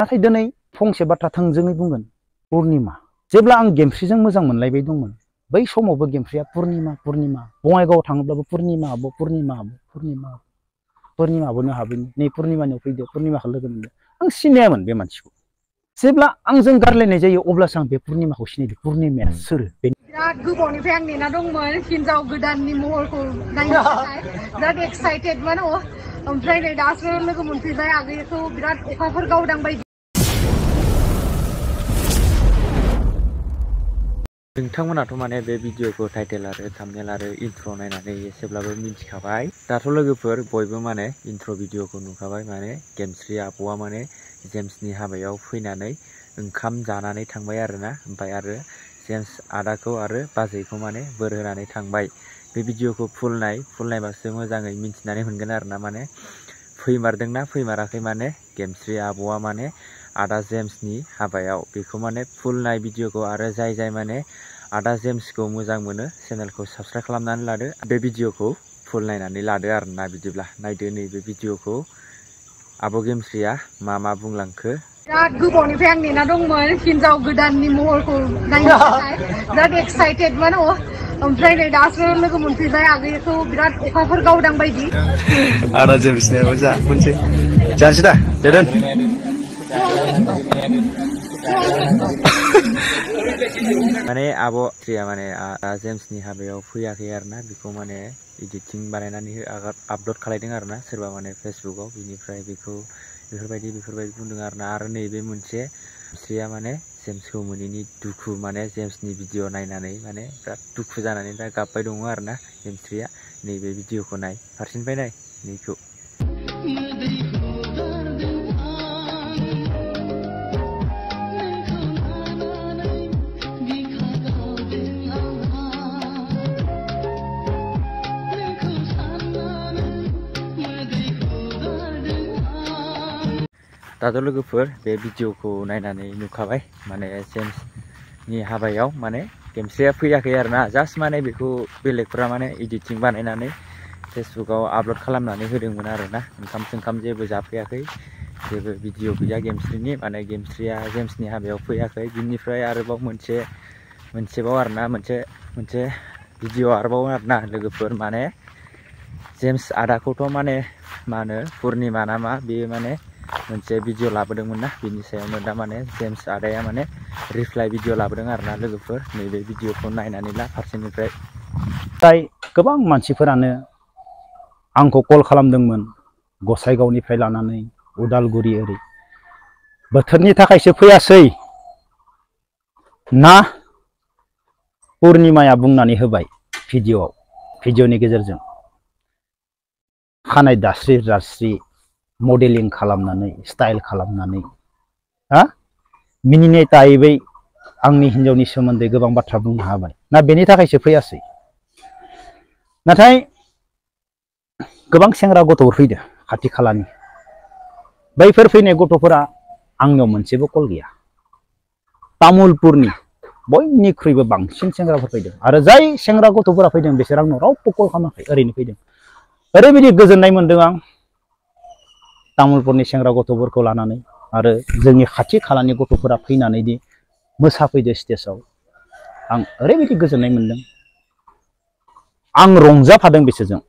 नाथाय दिनै फंसे बाथ्रा थोंजोङै बुंगोन पुर्निमा जेब्ला आं गेमस्रिजों मोजां मोनलायबाय दंमोन बै समावबो गेमस्रिया पुर्निमा पुर्निमा बङाइगाव थाङोब्लाबो पुर्निमा आब' पुर्निमा आब' पुर्निमा पुर्निमा आब'नो हाबैनि नै पुर्निमानियाव फैदो पुर्निमाखौ लोगो मोनदो आं सिनायामोन बे मानसिखौ जेब्ला आंजों गारलायनाय जायो अब्लासो आं बे पुर्निमाखौ सिनायदो पुर्निमाया सोर बिराद गोबावनिफ्राय आं नेना दंमोन हिन्जाव गोदाननि महरखौ नायनो थाखाय बिराद एक्साइटेडमोन ओमफ्राय नै दासो लोगो मोनफैबाय आगैखौ बिराद अखाफोर गावदांबाय नोंथांमोनाथ' माने बे भिडिअखौ टाइटेल आरो थाम्बनेल आरो इन्ट्र नायनानै एसेब्लाबो मिन्थिखाबाय दाथ' लोगोफोर बयबो माने इन्ट्र भिडिअखौ नुखाबाय माने गेमस्रि आब'आ माने जेम्सनि हाबायाव फैनानै ओंखाम जानानै थांबाय आरोना ओमफ्राय आरो जेम्स आदाखौ आरो बाजैखौ माने बोर होनानै थांबाय बे भिडिअखौ फुल नायबासो मोजाङै मिन्थिनानै मोनगोन आरोना माने फैमारदोंना फैमाराखै माने गेमस्रि आब'आ माने आदा जेम्सनि हाबायाव बेखौ माने फुल नाय भिडिअखौ आरो जाय माने आदा जेम्सखौ मोजां मोनो चेनेलखौ साबस्क्राइब खालामनानै लादो बे भिडिअखौ फुल नायनानै लादो आरोना बिदिब्ला नायदो नैबे भिडिअखौ आब' गेमस्रिया मा बुंलांखो बिराद गोबावनिफ्राय आं नेना दंमोन हिन्जाव गोदाननि महरखौ नायनो थाखाय बिराद एक्साइटेडमोन ओमफ्राय नै दासो लोगो मोनफैबाय आगैखौ बिराद अखाफोर गावदांबायदि आदा जेम्सनिया मोजां मोनसे जानोसै दा देदोन माने आब' ट्रिया माने जेम्सनि हाबायाव फैयाखै आरोना बेखौ माने एडिटिं बानायनानै आपल'ड खालायदों आरोना सोरबा माने फेसबुकआव बिनिफ्राय बेखौ बेफोरबायदि बुंदों आरोना आरो नैबे मोनसे ट्रिया माने जेम्सखौ मोनैनि दुखु माने जेम्सनि भिडिअ नायनानै माने बिराद दुखु जानानै दा गाबबाय दङ आरोना गेमस्रिया नैबे भिडिअखौ नाय फारसेनिफ्राय नाय नैखौ दाथ' लोगोफोर बे भिडिअखौ नायनानै नुखाबाय माने जेम्सनि हाबायाव माने गेमस्रिया फैयाखै आरोना जास्ट माने बेखौ बेलेगफोरा माने एडिटिं बानायनानै फेसबुकआव आपल'ड खालामनानै होदोंमोन आरोना ओंखाम जेबो जाफैयाखै जेबो भिडिअ गैया गेमस्रिनि माने गेमस्रिया जेम्सनि हाबायाव फैयाखै बिनिफ्राय आरोबाव मोनसेबाव आरोना मोनसे भिडिअ आरोबाव आरोना लोगोफोर माने जेम्स आदाखौथ' माने मा होनो पुर्निमा नामा बेयो माने मोनसे भिडिअ लाबोदोंमोन ना बिनि सायावनो दा माने जेम्स आदाया माने रिप्लाइ भिडिअ लाबोदों आरोना लोगोफोर नैबे भिडिअखौ नायनानै ला फारसेनिफ्राय गोबां मानसिफोरानो आंखौ कल खालामदोंमोन गसाइगावनिफ्राय लानानै उदालगुरि ओरै बोथोरनि थाखायसो फैयासै ना पुर्निमाया बुंनानै होबाय भिडिअनि गेजेरजों खानाय दास्रि मडेलिं खालामनानै स्टाइल खालामनानै मिनिनाय टाइपै आंनि हिन्जावनि सोमोन्दै गोबां बाथ्रा बुंनो हाबाय ना बेनि थाखायसो फैयासै नाथाय गोबां सेंग्रा गथ'फोर फैदो खाथि खालानि बैफोर फैनाय गथ'फोरा आंनियाव मोनसेबो कल गैया तामुलपुरनि बयनिख्रुइबो बांसिन सेंग्राफोर फैदों आरो जाय सेंग्रा गथ'फोरा फैदों बिसोर आंनाव रावबो कल खालामाखै ओरैनो फैदों ओरैबायदि गोजोननाय मोन्दों आं तामुलपुरनि सेंग्रा गथ'फोरखौ लानानै आरो जोंनि खाथि खालानि गथ'फोरा फैनानै दि मोसाफैदो स्टेजाव आं ओरैबायदि गोजोननाय मोन्दों आं रंजाफादों बिसोरजों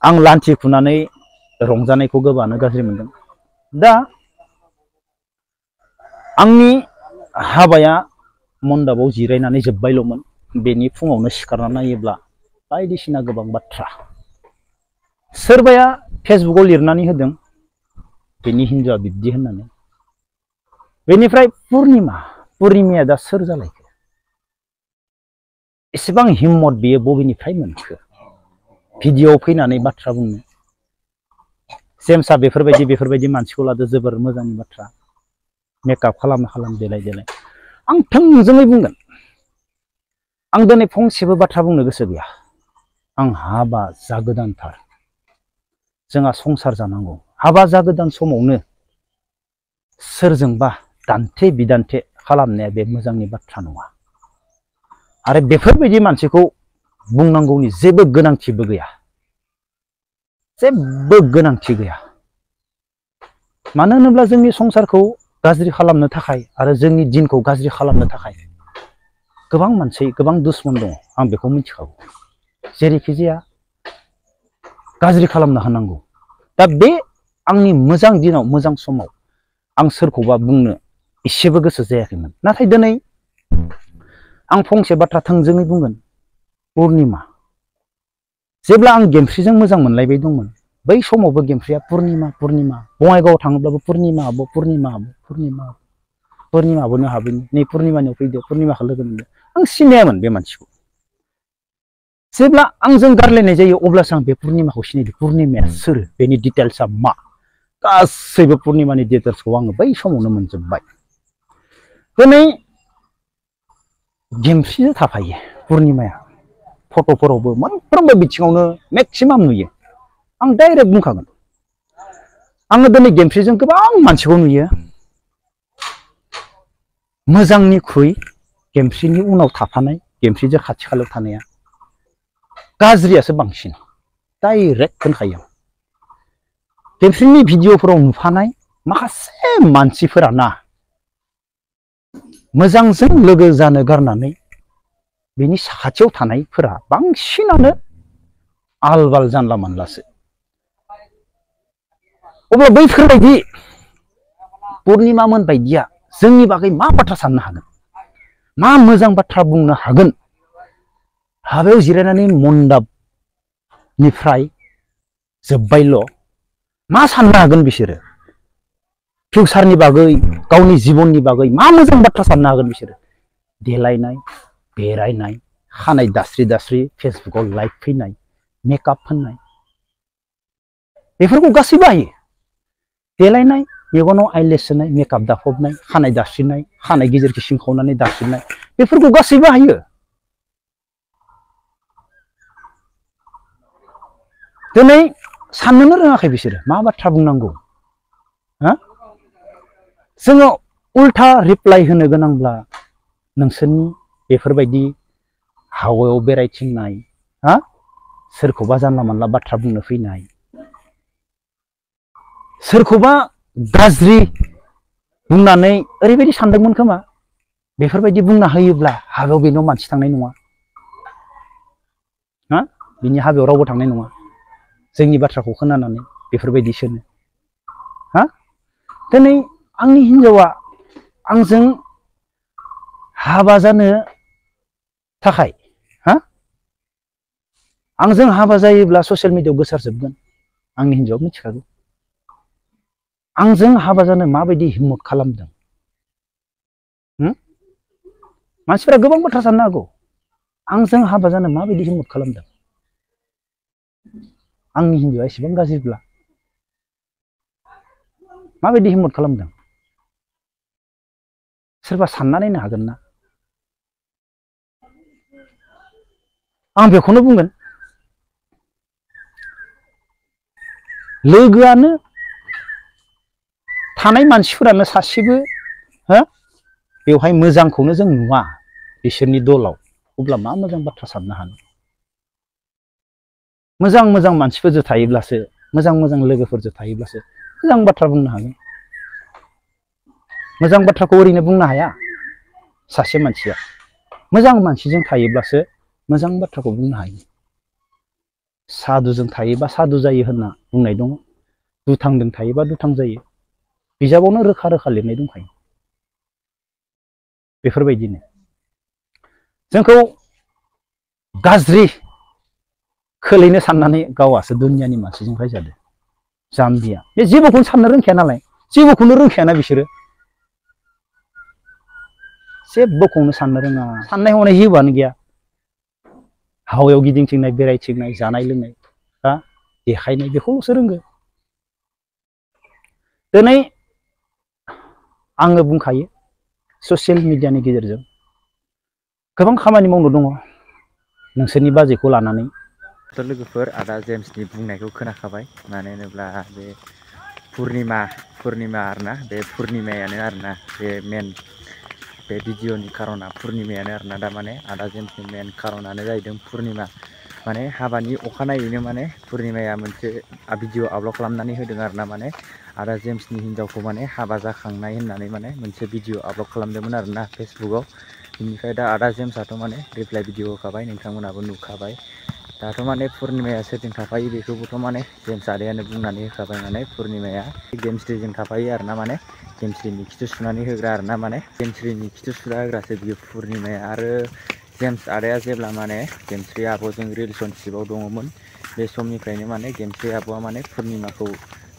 आं लान्थि खुनानै रंजानायखौ गोबानो गाज्रि मोन्दों दा आंनि हाबाया मण्डपाव जिरायनानै जोब्बायल'मोन बेनि फुङावनो सिखारना नायोब्ला बायदिसिना गोबां बाथ्रा सोरबाया फेसबुकआव लिरनानै होदों बेनि हिन्जावआ बिब्दि होननानै बेनिफ्राय पुर्निमाया दा सोर जालायखो एसेबां हिम्मत बियो बबेनिफ्राय मोनखो भिडिअआव फैनानै बाथ्रा बुंनो जेम्सआ बेफोरबायदि मानसिखौ लादो जोबोर मोजांनि बाथ्रा मेकआप खालाम देलाय आं थोंजोङै बुंगोन आं दिनै फंसेबो बाथ्रा बुंनो गोसो गैया आं हाबा जागोदानथार जोंहा संसार जानांगौ हाबा जागोदान समावनो सोरजोंबा दान्थे बिदान्थे खालामनाया बे मोजांनि बाथ्रा नङा आरो बेफोरबायदि मानसिखौ बुंनांगौनि जेबो गोनांथिबो गैया जेबो गोनांथि गैया मानो होनोब्ला जोंनि संसारखौ गाज्रि खालामनो थाखाय आरो जोंनि दिनखौ गाज्रि खालामनो थाखाय गोबां मानसि गोबां दुश्मन दङ आं बेखौ मिथिखागौ जेरैखि जाया गाज्रि खालामनो हानांगौ दा बे आंनि मोजां दिनाव मोजां समाव आं सोरखौबा बुंनो एसेबो गोसो जायाखैमोन नाथाय दिनै आं फंसे बाथ्रा थोंजोङै बुंगोन पुर्निमा जेब्ला आं गेमस्रिजों मोजां मोनलायबाय दंमोन बै समावबो गेमस्रिया पुर्निमा पुर्निमा बङाइगावआव थाङोब्लाबो पुर्निमा आब' पुर्निमा आब' पुर्निमा पुर्निमा आब'नो हाबैनि नै पुर्निमानियाव फैदो पुर्निमाखौ लोगो मोनदो आं सिनायामोन बे मानसिखौ जेब्ला आंजों गारलायनाय जायो अब्लासो आं बे पुर्निमाखौ सिनायदों पुर्निमाया सोर बेनि डिटेल्सआ मा गासैबो पुर्निमानि डिटेल्सखौ आङो बै समावनो मोनजोब्बाय दिनै गेमस्रिजों थाफायो पुर्निमाया फट'फोरावबो मोनफ्रोमबो बिथिङावनो मेक्सिमाम नुयो आं डाइरेक्ट बुंखागोन आङो दिनै गेमस्रिजों गोबां मानसिखौ नुयो मोजांनिख्रुइ गेमस्रिनि उनाव थाफानाय गेमस्रिजों खाथि खालायाव थानाया गाज्रियासो बांसिन डाइरेक्ट होनखायो गेमस्रिनि भिडिअफोराव नुफानाय माखासे मानसिफोराना मोजांजों लोगो जानो गारनानै बिनि साखाथियाव थानायफोरा बांसिनानो आलबाल जानला मानलासो अब्ला बैफोरबायदि पुर्निमामोन बायदिया जोंनि बागै मा बाथ्रा साननो हागोन मा मोजां बाथ्रा बुंनो हागोन हाबायाव जिरायनानै मण्डपनिफ्राय जोब्बायल' मा साननो हागोन बिसोरो फिउचारनि बागै गावनि जिबननि बागै मा मोजां बाथ्रा साननो हागोन बिसोरो देलायनाय बेरायनाय खानाय दास्रि दास्रि फेसबुकाव लाइक फैनाय मेकआप फोननाय बेफोरखौ गासैबो हायो देलायनाय मेगनाव आइलेस सोनाय मेकआप दाफबनाय खानाय दास्रिनाय खानाय गेजेरखौ सिंखावनानै दास्रिनाय बेफोरखौ गासैबो हायो दिनै साननोनो रोङाखै बिसोरो मा बाथ्रा बुंनांगौ जोङो उल्था रिप्लाइ होनो गोनांब्ला नोंसोरनि बेफोरबायदि हावायाव बेरायथिंनाय सोरखौबा जानला मानला बाथ्रा बुंनो फैनाय सोरखौबा गाज्रि बुंनानै ओरैबायदि सानदोंमोन खोमा बेफोरबायदि बुंना होयोब्ला हाबायाव बेनाव मानसि थांनाय नङा बिनि हाबायाव रावबो थांनाय नङा जोंनि बाथ्राखौ खोनानानै बेफोरबायदि सोनो दिनै आंनि हिनजावा आंजों हाबा जानो थाखाय आंजों हाबा जायोब्ला ससियेल मिडियायाव गोसारजोबगोन आंनि हिनजावा मिथिखागौ आंजों हाबा जानो माबायदि हिम्मत खालामदों मानसिफोरा गोबां बाथ्रा साननो हागौ आंजों हाबा जानो माबायदि हिम्मत खालामदों आंनि हिनजावा एसेबां गाज्रिब्ला माबायदि हिम्मत खालामदों सोरबा सानना नायनो हागोन ना आं बेखौनो बुंगोन लोगोआनो थानाय मानसिफोरानो सासेबो बेवहाय मोजांखौनो जों नुवा बिसोरनि दलाव अब्ला मा मोजां बाथ्रा साननो हानो मोजां मोजां मानसिफोरजों थायोब्लासो मोजां मोजां लोगोफोरजों थायोब्लासो मोजां बाथ्रा बुंनो हागोन मोजां बाथ्राखौ ओरैनो बुंनो हाया सासे मानसिया मोजां मानसिजों थायोब्लासो मोजां बाथ्राखौ बुंनो हायो सादुजों थायोबा सादु जायो होनना बुंनाय दङ दुथांजों थायोबा दुथां जायो बिजाबावनो रोखा रोखा लिरनाय दंखायो बेफोरबायदिनो जोंखौ गाज्रि खोलैनो साननानै गावासो दुनियानि मानसिजों रायजादों जाम्बिया बे जेबोखौनो साननो रोंखाया नालाय जेबोखौनो रोंखायाना बिसोरो जेबोखौनो साननो रोङा साननाय हनाय जेबोआनो गैया हावायाव गिदिंथिंनाय बेरायथिंनाय जानाय लोंनाय देखायनाय बेखौल'सो रोंगो दिनै आङो बुंखायो ससियेल मिडियानि गेजेरजों गोबां खामानि मावनो दङ नोंसोरनि बाजेटखौ लानानै लोगोफोर आदा जेम्सनि बुंनायखौ खोनाखाबाय मानो होनोब्ला बे पुर्निमा आरोना बे पुर्निमायानो आरोना बे मेन बे भिडिअनि खार'ना पुर्निमायानो आरोना दा माने आदा जेम्सनि मेन खार'नानो जाहैदों पुर्निमा माने हाबानि अखानायैनो माने पुर्निमाया मोनसे भिडिअ आपल'ड खालामनानै होदों आरो ना माने आदा जेम्सनि हिन्जावखौ माने हाबा जाखांनाय होननानै माने मोनसे भिडिअ आपल'ड खालामदोंमोन आरो ना फेसबुकआव। बेनिफ्राय दा आदा जेम्सआथ' माने रिप्लाइ भिडिअ होखाबाय, नोंथांमोनाबो नुखाबाय। दाथ' माने पुर्निमाया सोरजों थाफायो बेखौबोथ' माने जेम्स आदायानो बुंनानै होखाबाय माने पुर्निमाया गेमस्रिजों थाफायो आरो ना माने गेमस्रिनि खिथु सुनानै होग्रा आरो ना माने गेमस्रिनि खिथु सुना होग्रासो बियो पुर्निमाया। आरो जेम्स आदाया जेब्ला माने गेमस्रि आब'जों रिलेसनशिपआव दङमोन बे समनिफ्रायनो माने गेमस्रि आब'आ माने पुर्निमाखौ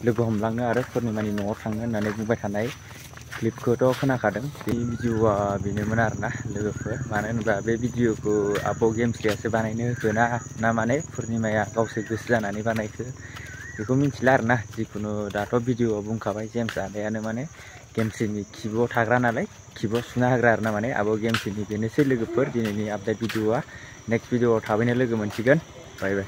लोगो हमलांनो आरो पुर्निमानि न'आव थांनो होननानै बुंबाय थानाय क्लिपखौथ' खोनाखादों। बे भिडिअआ बेनोमोन आरो ना लोगोफोर। मानो होनोबा बे भिडिअखौ आब' गेमस्रियासो बानायनो होखोना ना माने पुर्निमाया गावसो गोसो जानानै बानायखो बेखौ मिथिला आरो ना। जिखुनु दाथ' भिडिअआव बुंखाबाय जेम्स आदायानो माने गेमस्रिनि खिबुआव थाग्रा नालाय खिबुआव सुना होग्रा आरो ना माने आब' गेमस्रिनि। बेनोसै लोगोफोर दिनैनि आपडेट भिडिअआ। नेक्स्ट भिडिअआव थाबैनो लोगो मोनसिगोन। बाय बाय।